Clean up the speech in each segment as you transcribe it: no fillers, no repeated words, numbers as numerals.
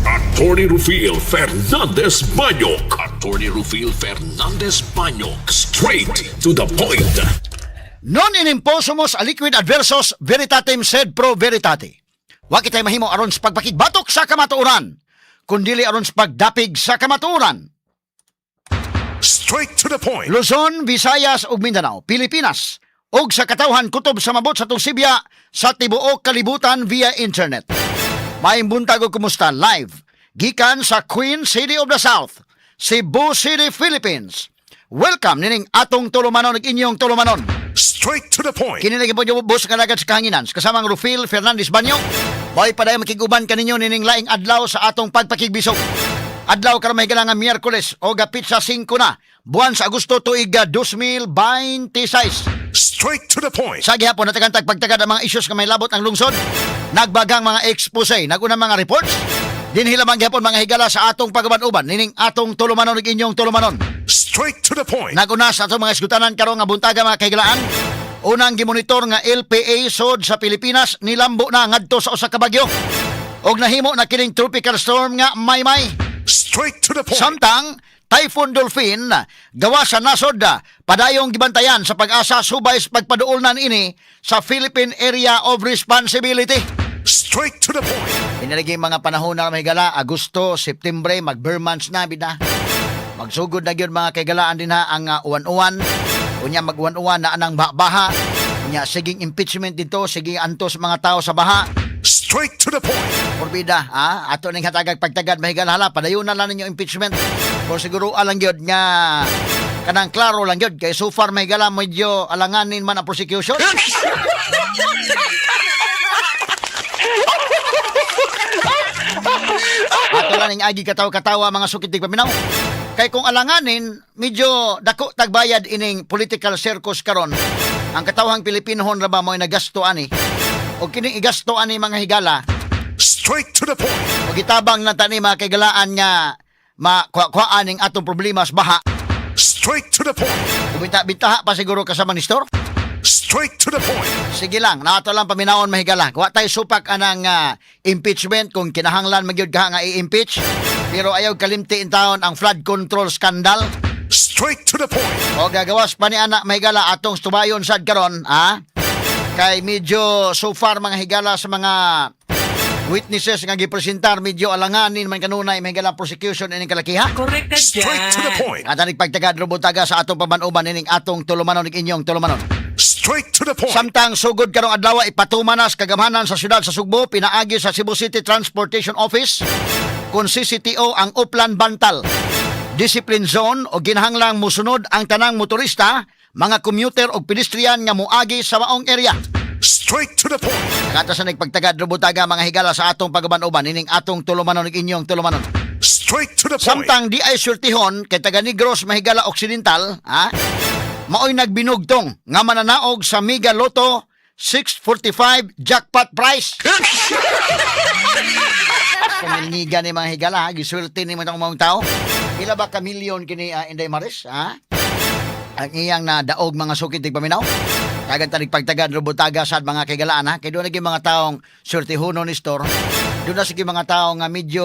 Attorney Rufil Fernandez Banyok. Attorney Rufil Fernandez Banyok. Straight to the point. Non enim possumus aliquid adversus veritatem sed pro veritate. Wa kitay mahimo aron sa pagpakigbatok sa kamatuoran, kundili aron sa pagdapig sa kamatuoran. Straight to the point. Luzon, Visayas ug Mindanao, Pilipinas ug sa katawhan kutob sa mabot sa Sibya sa tibuok kalibutan via internet. Maayong buntag ug kumusta live gikan sa Queen City of the South, Cebu City, Philippines. Welcome nining atong tulumanon ug inyong tulumanon. Straight to the point. Kini lagi po yung boss nga alagad sa kahanginan. Kasamang Rufil Fernandez Banyo. Boy padayon makiguban kaninyo nining laing adlaw sa atong pagpakigbisog. Adlaw karon, may nga Miyerkules o gapit sa 5 na buwan sa Agosto, tuig 2026. Straight to the point. Sa gihapon natagan tag pagtagad ang mga issues nga may labot ang lungsod. Nagbagang mga expose, naguna mga reports. Dinhi lamang gihapon, mga higala, sa atong pag-uban-uban nining atong tulumanon ug inyong tulumanon. Straight to the point. Naguna sa atong mga isgutanan karong nga buntaga, mga kahigalaan. Unang gimonitor nga LPA sod sa Pilipinas nilambo na ngadto sa usa ka bagyo. Og nahimo na kining tropical storm nga Maymay. Straight to the point. Samtang Typhoon Dolphin gawa sa nasod padayong gibantayan sa Pag-asa subay sa pagpaduolnan ini sa Philippine Area of Responsibility. Straight to the point. Inalagi mga panahon na may gala, Agosto, September, mag-ber months na bida. Magsugod na gyud, mga kaigalaan, din ha ang uwan-uwan. Unya mag-uwan-uwan na anang baha. Unya siging impeachment dito, sige antos mga tao sa baha. Straight to the point. Porbida, ha? Ato ning hatagag pagtagad, mahigala hala, padayon na lang ninyo impeachment. Kung siguro alang gyud nga kanang klaro lang gyud kay so far, mahigala, medyo alanganin man ang prosecution. Ato lang ning agi katawa-katawa, mga sukit paminaw. Kay kung alanganin, medyo dako tagbayad ining political circus karon. Ang katawhang Pilipinohon ra ba mo'y nagasto ani? O kining igasto ani, mga higala, Straight to the point. o gitabang na tani, mga kaigalaan, nga makuha ning atong problema sa baha. Straight to the point. Bita-bitaha pa siguro kasama ni Store. Straight to the point. Sige lang, nato lang paminawon, mahigala. Wa tayo supak anang impeachment kung kinahanglan magyud ka nga i-impeach. Pero ayaw kalimti in taon ang flood control scandal. Straight to the point. O gagawas pa ni anak, mahigala, atong tubayon sad karon, ha? Kay medyo so far, mga higala, sa mga witnesses nga gipresentar, medyo alanganin man kanunay, mahigala, prosecution ining kalakiha. Correct ka dyan. Straight to the point. At pagtagad rubutaga sa atong pabanuban ining atong tulumanon ug inyong tulumanon. Straight to the point. Samtang sugod karong adlaw ipatuman na sa kagamhanan sa syudad sa Sugbo pinaagi sa Cebu City Transportation Office kung CCTO ang Uplan Bantal Discipline Zone o ginahanglang musunod ang tanang motorista, mga commuter o pedestrian nga moagi sa maong area. Straight to the point. Kata sa nagpagtagad rubutaga, mga higala, sa atong pagaban-uban ining atong tulumanon ug inyong tulumanon. Straight to the point. Samtang di ay sultihon kay taga Negros, mahigala, Occidental, ha? Maoy nagbinugtong nga mananaog sa Mega Lotto 645 jackpot prize. Kamilniga ni mga higala, ha? Giswerte ni mga mga tao. Pila ba ka milyon kini Inday Maris, ha? Ang iyang na daog, mga sukit paminaw. Tagan tanig pagtagad robutaga sad, mga kaigalaan, ha. Kay doon naging mga taong surtihuno ni store. Doon na sige mga tao nga medyo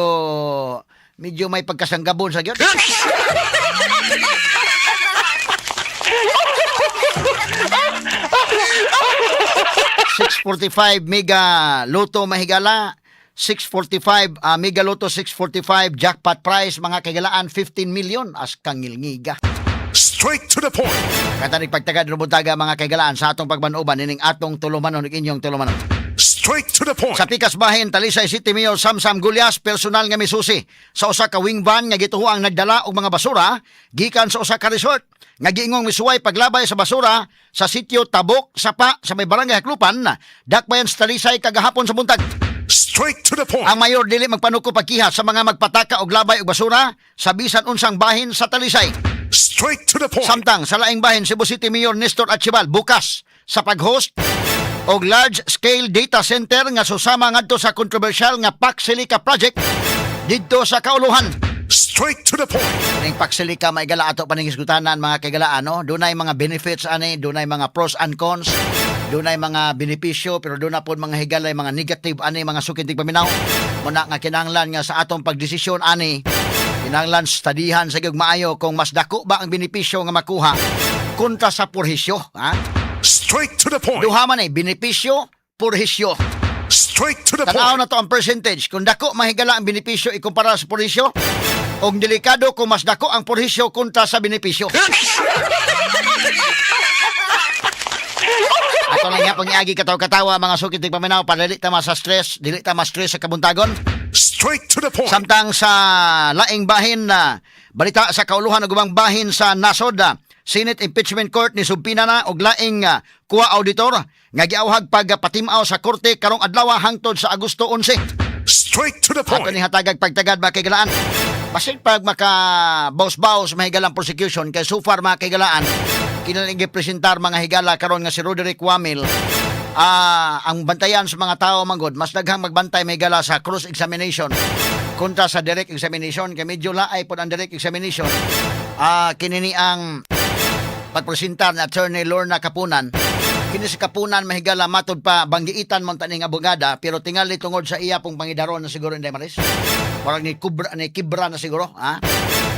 medyo may pagkasanggabon sa gyud. 645 Mega Lotto, mahigala, 645 Mega Lotto 645 jackpot prize, mga kaigalaan, 15 million as kangilngiga. Straight to the point. Katanig pagtagad rubutaga, mga kaigalaan, sa atong pagbanuban ining atong tulumanon ug inyong tulumanon. Straight to the point. Sa pikas bahin, Talisay City Mayor Samsam Gullas personal nga misusi sa usa ka wing van nga gituhoang nagdala og mga basura gikan sa usa ka resort nga giingong misuway paglabay sa basura sa sitio Tabok Sapa sa may barangay Haklupan, Dakbayan sa Talisay kagahapon sa buntag. Straight to the point. Ang mayor dili magpanuko pagkiha sa mga magpataka og labay og basura sa bisan unsang bahin sa Talisay. Straight to the point. Samtang sa laing bahin, Cebu City Mayor Nestor Archival bukas sa pag-host og large scale data center nga susama ngadto sa controversial nga Pax Silica project didto sa Kauluhan. Straight to the point. Ning Pax Silica, maigala, ato pa ning hisgutanan, mga kaigalaan, no? Dunay mga benefits ani, dunay mga pros and cons. Dunay mga benepisyo pero doon na po, mga higala, mga negative ani, mga suki tigpaminaw. Muna nga kinahanglan nga sa atong pagdesisyon ani, kinahanglan studyhan sa gyud maayo kung mas dako ba ang benepisyo nga makuha kontra sa purhisyo, ha? Straight to the point. Duha man eh, benepisyo, purhisyo. Straight to the Tanaw point. na to ang percentage. Kung dako mahigala ang benepisyo ikumpara sa purhisyo, og delikado kung mas dako ang purhisyo kontra sa benepisyo. Ato lang nga pang iagi katawa-katawa, mga sukit paminaw, para dili ta sa stress, dili ta ma-stress sa kabuntagon. Straight to the point. Samtang sa laing bahin na balita sa kauluhan ug ubang bahin sa nasod, Senate Impeachment Court ni subpoena na og laing kuwa auditor nga giawhag pagpatimaw sa korte karong adlaw hangtod sa Agosto 11. Straight to the Ato point. ni hatagag pagtagad, mga kaigalaan. Basin pag maka baws-baws mahigalang prosecution kay so far, mga kaigalaan, kinaling gipresentar, mga higala, karon nga si Roderick Wamil, ang bantayan sa mga tao manggod, mas daghang magbantay mahigala sa cross examination kontra sa direct examination kay medyo laay pod ang direct examination. Kini ni ang pagpresentar ni Attorney Lorna Kapunan. Kini si Kapunan, mahigala, matod pa banggiitan man taning abogada, pero tingali tungod sa iya pong pangidaron na siguro, Inday Maris. Parang ni kubra ni kibra na siguro, ha?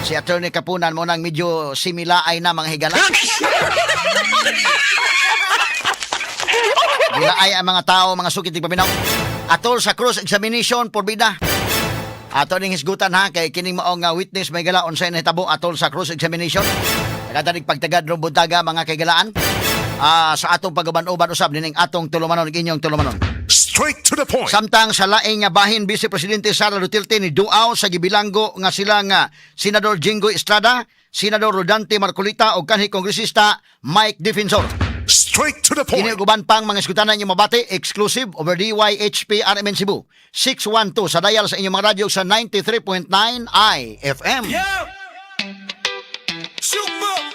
Si Attorney Kapunan mo nang medyo similaay na, mga higala. Gilaay ang mga tao, mga sukit paminaw. Atol sa cross examination por bida. Ato ning hisgutan ha, kay kining mao nga witness may gala unsay nahitabo atol sa cross examination. Nagatanig pagtagad rong buntaga, mga kaigalaan. Sa atong pag-uban-uban usab nining atong tulumanon, inyong tulumanon. Straight to the point. Samtang sa laing nga bahin, Vice Presidente Sara Duterte ni duaw sa gibilanggo nga sila nga Senador Jinggoy Estrada, Senador Rodante Marcoleta ug kanhi Kongresista Mike Defensor. Straight to the Kini point. ug uban pang mga iskutanan inyong mabati exclusive over DYHP RMN Cebu 612 sa dial sa inyong mga radyo sa 93.9 IFM. Yeah! Super!